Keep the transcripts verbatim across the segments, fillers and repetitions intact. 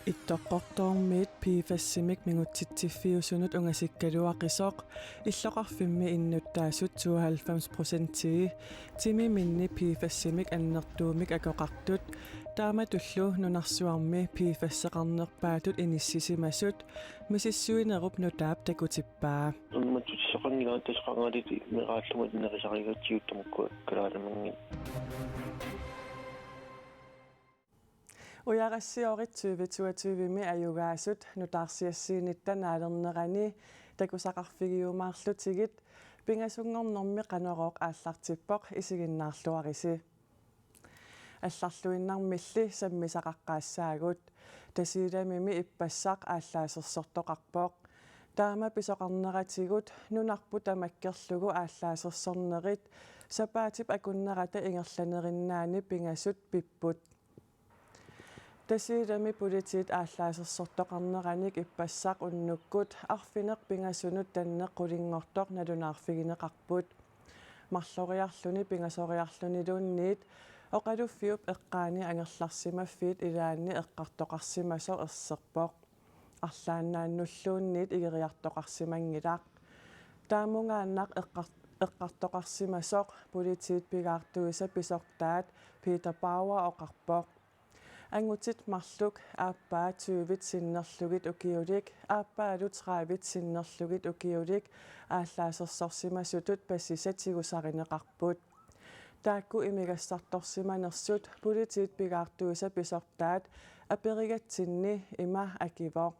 Ittoqqortoormiit PFAS-imik mingutsitsiffiusunut ungasikkaluaqisoq illoqarfimmi innuttaasut tooghalvfems procentii timiminni PFAS-imik annertuumik akoqartut, taamatullu nunarsuarmi PFAS-eqarnerpaatut inissisimasut misissuinerup nutaap takutippaa. Immaqa tutisaqanngilaq, tassa qangali meeraallunga nerisarigatsigu tamakku kalaalimanngi. Ujarassiorit tyve toogtyve-mi ajugaasut nutaarsiassiinitta naalernerani takusaqarfigiumaarlutigit pingasunngornermi Qanorooq aallartippoq, isiginnaarluarisi. Allarluinnarmilli sammisaqaqqaassaagut. Tasiilamimi ippassaq aallaasersortoqarpoq. Taama pisoqarneratigut nunarput tamakkerlugu aallaasersornerit sapaatip akunnerata ingerlanerinnaani pingasut pipput. Tasiilami politiit aallaasersortoqarneranik ippassaq unnukkut arfineq pingasunut tanneq qulinngortoq nalunaarfigineqarput. Marloriarluni pingasoriarluniluunniit oqaluffiup eqqaani angerlarsimaffiit ilaanni eqqartoqarsimasoq erserpoq. Arlaannaannulluunniit igeriartoqarsimanngilaq. Taamungaannaq eqqar-, eqqartoqarsimasoq politiit pigaartuisa pisortaat Peter Bauer oqarpoq. Angutit marluk aappaa tyvit sinnerlugit ukiulik, aappaalu tredive sinnerlugit ukiulik aallaasersorsimasutut passisa tigusarineqarput. Taakku imigassartorsimanersut politiit pigaartuisa pisortaat aperigatsinni ima akivoq: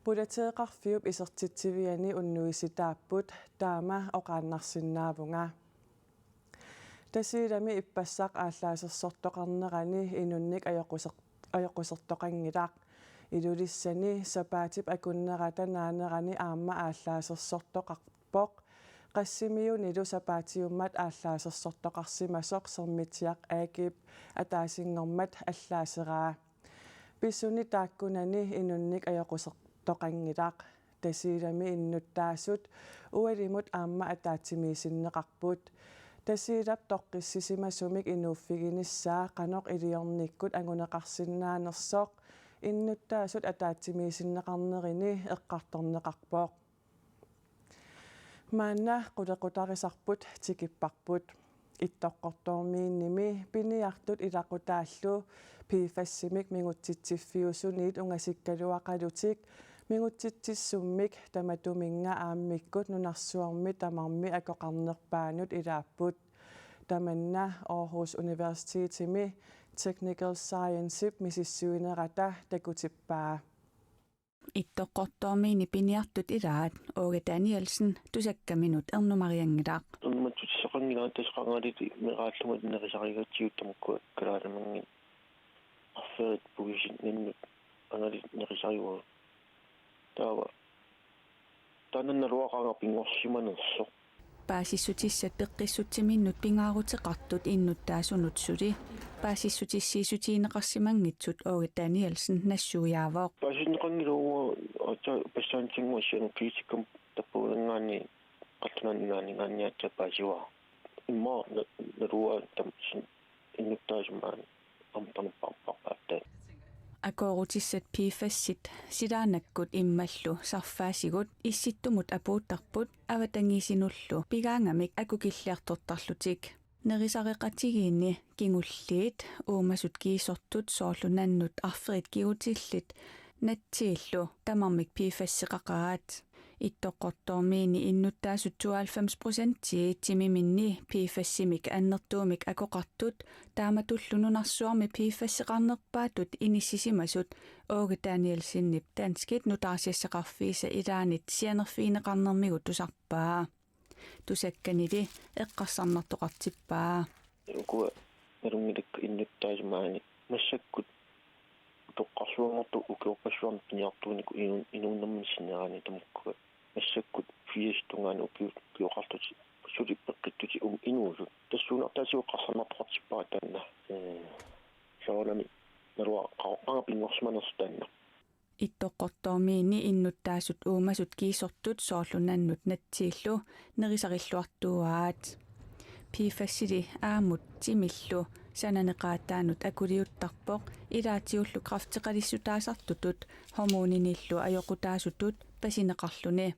Pulateeqarfiup isertitsiviani unnuisitaapput, taama oqaannarsinnaavunga. Tasiilami ippassaq aallaasersortoqarnerani inunnik ajoquser-, ajoqusertoqanngilaq. Ilulissani sapaatip akunnerata naanerani aamma aallaasersortoqarpoq. Qassimiunilu sapaatiummat aallaasersortoqarsimasoq Sermitsiaq Aagip ataasinngormat allaaseraa. Pisuni taakkunani inunnik ajoqusertoqanngilaq. Tasiilami innuttaasut ualimut aamma ataatsimiisinneqarput. Tasiilap toqqissisimasumik inuuffiginissaa qanoq iliornikkut anguneqarsinnaanersoq innuttaasut ataatsimiisinneqarnerini eqqartorneqarpoq. Maanna qulequtarisarput tikipparput. Ittoqqortoormiinnimi piniartut ilaqutaallu PFAS-imik mingutsitsiffiusuniit ungasikkaluaqalutik mingutsitsissummik tamatuminnga aammikkut nunarsuarmi tamarmi akoqarnerpaanut ilaapput. Tamanna Aarhus Universitetimi Technical Science-ip misissuinerata takutippaa. Ittoqqortoormiini piniartut ilaat Åge Danielsen tusakkaminut ernumarianngilaq. Immaqa tutisaqanngilaq, tassa qangali meeraallunga nerisarigatsigu tamakku kalaalimanngi. Arferit puisit ninnut angalit nerisarigaat. Taava taanna naluara qanga pinngorsimanersoq. Paasissutissat peqqissutsiminnut pingaaruteqartut innuttaasunut suli paasissutissiissutigineqarsimanngitsut Åge Danielsen nassuiaavoq. Paasitinneqanngilaq, uanga aatsaat passaanitsinngua sianerfigitikkamma tappaanngaanniit qallunaat nunaanninngaanniit aatsaat paasivara. Immaqa na-, naluara tamassi innuttaasut maani amerpaarpaarpaattai. Akoorutissat PFAS-it silaannakkut immallu sarfaasigut issittumut apuuttarput avatangiisinullu pigaangamik akukilliartortarlutik. Nerisareqatigiinni kingulliit uumasut kiisortut soorlu nannut arferit kigutillit natsiillu tamarmik PFAS-eqaqaat. Ittoqqortoormiini innuttaasut tooghalvfems procentii timiminni PFAS-imik annertuumik akoqartut taamatullu nunarsuarmi PFAS-eqarnerpaatut inissisimasut Åge Danielsenip danskit nutaarsiassaqarfiisa ilaannit sianerfigineqarnermigut tusarpaa. Tusakkanili eqqarsarnartoqartippaa. Ukua nalunngilakka innuttaasut maani massakkut utoqqarsuanngortut ukiorpassuarni piniartuunikut inu-, inuunermini sinneraani tamakku massakkut firsip tungaanut ukiut ukioqarlutik suli peqqittutik um inuusut. Tassuuna taasiuqqarsarnartoqartippara taanna. Ee, soorunami naluara qa-, qanga pinngorsimanersoq taanna. Ittoqqortoormiini innuttaasut uumasut kiisortut soorlu nannut natsiillu nerisarilluartuaat. PFAS-ili aamut timillu sananeqaataanut akuliuttarpoq, ilaatigullu kræfteqalissutaasartutut hormoninillu ajoqutaasutut pasineqarluni.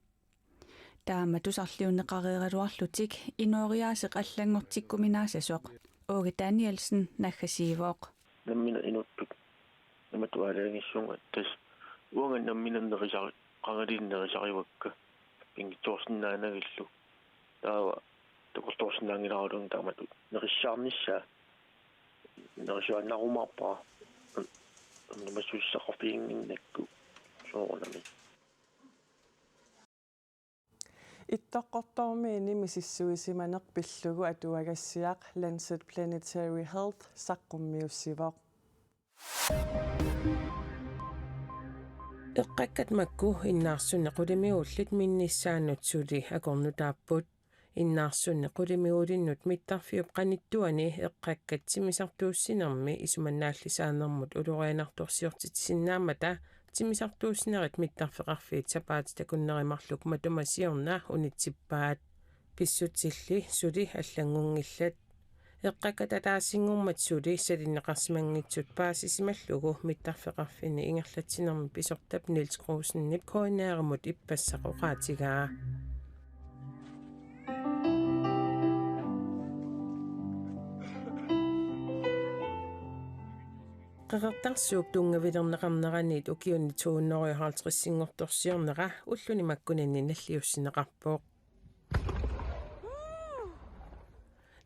Taama tusarliunneqareeraluarlutik inooriaaseq allanngortikkuminaassasoq Åge Danielsen naggasiivoq. Nammineq inuttut imatut aalajangissuunga, tassa uanga nammineq nerisari-, qangali nerisarivakka pinngitsoorsinnaanagillu. Taava takorloorsinnaanngilaralunga taamatut nerissaarnissaa. Nerisuaannarumaarpara. Nammineq massussaqarfiginnginnakku soorunami. Ittoqqortoormiini misissuisimaneq pillugu atuagassiaq Lancet Planetary Health saqqummiussivoq. Eqqakkat makku innaarsunneq qulimiguullit minnissaannut suli akornutaapput. Innaarsunneq qulimiguulinnut mittarfiup qanittuani eqqakkat timmisartuussinermi isumannaallisaanermut ulorianartorsiortitsisinnaammata timmisartuussinerit mittarfeqarfiit sapaatip akunneri marluk matuma siorna unitsippaat. Pissutsilli suli allanngunngillat. Eqqakkat ataasinngormat suli salinneqarsimanngitsut paasisimallugu mittarfeqarfinni ingerlatsinermi pisortap Niels Kreusenip K N R-imut ippassaq oqaatigaa. Qeqertarsuup tunngavilerneqarneraniit ukiuni to hundrede og halvtreds-inngortorsiornera ulluni makkunani nalliussineqarpoq.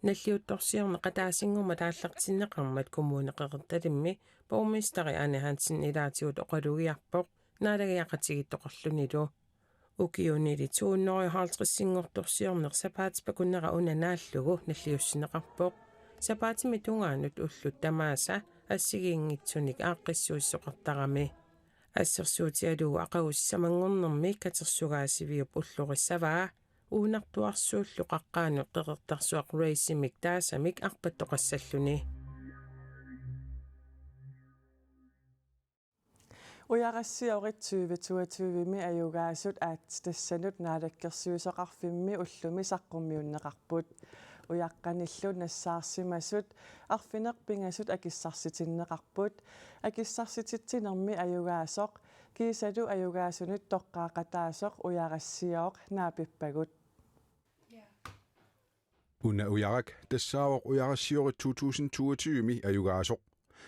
Nalliuttorsiorneq ataasinngormat aallartinneqarmat Kommune Qeqertalimmi borgmesteri Ane Hansen ilaatigut oqalugiarpoq naalagiaqatigiittoqarlunilu. Ukiunili to hundrede og halvtreds-inngortorsiorneq sapaatip akunnera una naallugu nalliussineqarpoq. Sapaatimi tungaanut ullut tamaasa assigiinngitsunik aaqqissuussisoqartarami. Assersuutigalugu aqagu sisamanngornermi katersugaasiviup ullorissavaa, uunartuarsuullu qaqqaanut Qeqertarsuaq Racemik taasamik arpattoqassalluni. Ujarassioorit tyve toogtyve-mi ajugaasut aatsitassanut Naalakkersuisoqarfimmi ullumi saqqummiunneqarput. Ujaqqanillu nassaarsimasut arfineq-pingasut akissarsitinneqarput. Akissarsititsinermi ajugaasoq kiisalu ajugaasunut toqqaaqataasoq Ujarassiooq naapippagut. Una Ujarak tassaavoq Ujarassioorit to tusind toogtyve-mi ajugaasoq.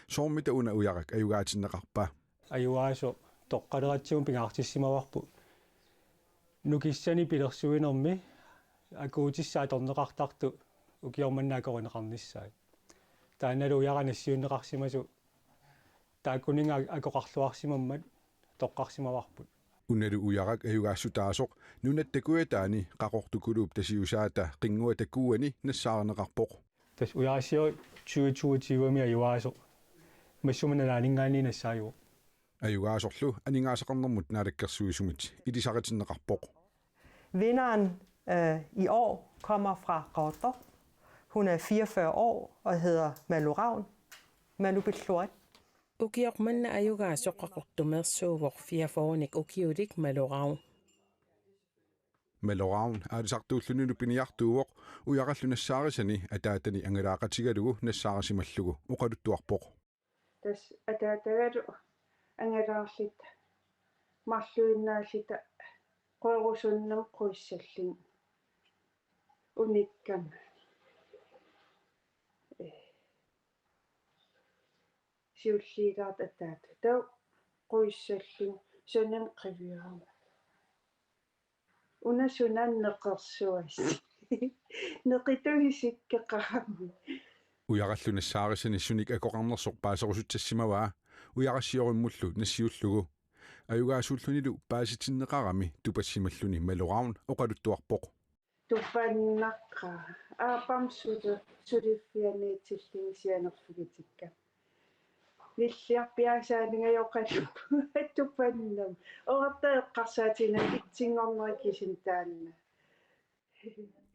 Soormita una Ujarak ajugaatinneqarpa? Ajugaasoq toqqaleratsigu pingaartissimavarput nukissanik pilersuinermi akuutissat atorneqartartut ukioq manna akorineqarnissaat. Taannalu Ujarak nassiunneqarsimasoq taakkuninnga akoqarluarsimammat toqqarsimavarput. Unalu Ujarak ajugaassutaasoq nunatta kujataani Qaqortup Kuluup tasiusaata Qinnguata Kuuani nassaarineqarpoq. Tassa Ujarassioorit tyve toogtyve-mi ajugaasoq massuma nalaaninngaanniit nassaajuvoq. Ajugaasorlu aningaasaqarnermut naalakkersuisumit ilisaritinneqarpoq. Vinderen øh, i år kommer fra Qaqortoq. Hun er fireogfyrre år og hedder Malu Ravn. Malu Pilluat. Ukioq manna ajugaasoq Qaqortumeersuuvoq, fireogfyrrenik ukiulik Malu Ravn. Malu Ravn aalisartuullunilu piniartuuvoq, Ujarallu nassaarisani ataatani angalaaqatigalugu nassaarisimallugu oqaluttuarpoq. Tassa ataatagalu angalaarluta marluinnaalluta querusunnarmut quissalluni unikkama. Ee, siulliilaartoq ataatama taava quissalluni sunami qiviarama. Una sunami neqersuasi. Neqituisikkeqarami. Ujarallu nassaarisani sunik akoqarnersoq paaserusuttassimavaa Ujarassioorimullu nassiullugu. Ajugaasuullunilu paasitinneqarami tupassimalluni Malu Ravn oqaluttuarpoq. Tupannaqa. Aappama suli-, suliffianiitillunga sianerfigitikkama. Nilliarpiaasaaningajoqalup tupannama. Oqarta eqqarsaatigineq itsinngorneq kisimi taanna.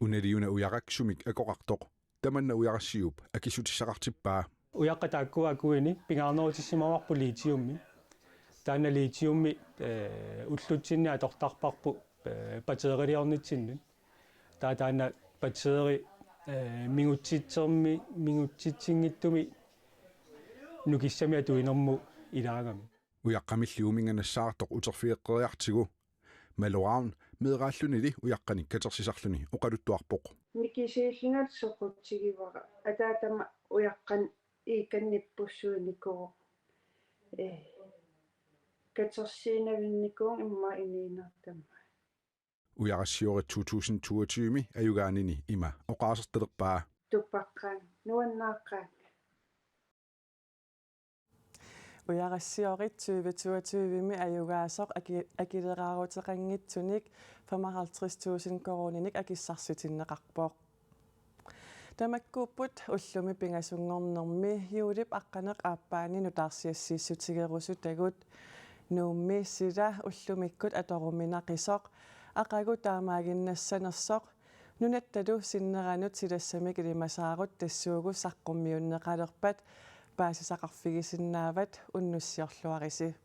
Unali una Ujarak sumik akoqartoq. Tamanna Ujarassiup akissutissaqartippaa. Ujaqqat taakkua akuini pingaarnerutissimavarput litiummi. Taanna litiummi, eh, ullutsinni atortarparput, eh, batteriliornitsinnut. Taava taanna batteri Ee, mingutsitsermi, mingutsitsinngitsumi nukissami atuinermut ilaagami. Ujaqqamilli uuminnga nassaartoq uterfigeqqeriartigu. Malu Ravn meeraallunili ujaqqanik katersisarluni oqaluttuarpoq. Nikisiillunga soqutigivara. Ataatama ujaqqanik iikannippussuunikuuvoq. Ee, katersiinavinnikuuvunga immaqa inuunertama. Ujarassioorit to tusind toogtyve-mi ajugaanini ima oqaasertalerpaa. Tuppaqqaanga, nuannaaqqaanga. Ujarassioorit tyve toogtyve-mi ajugaasoq aki-, akileraaruteqanngitsunik femoghalvtreds tusind koruuninik akissarsitinneqarpoq. Tamakkuupput ullumi pingasunngornermi juulip aqqaneq aappaani nutaarsiassiissutigerusutagut. Nuummi sila ullumikkut atoruminaqisoq, aqagu taamaaginnassanersoq, nunattalu sinneranut silassamik ilimasaarut tassuugu saqqummiunneqalerpat paasisaqarfigisinnaavat, unnussiorluarisi.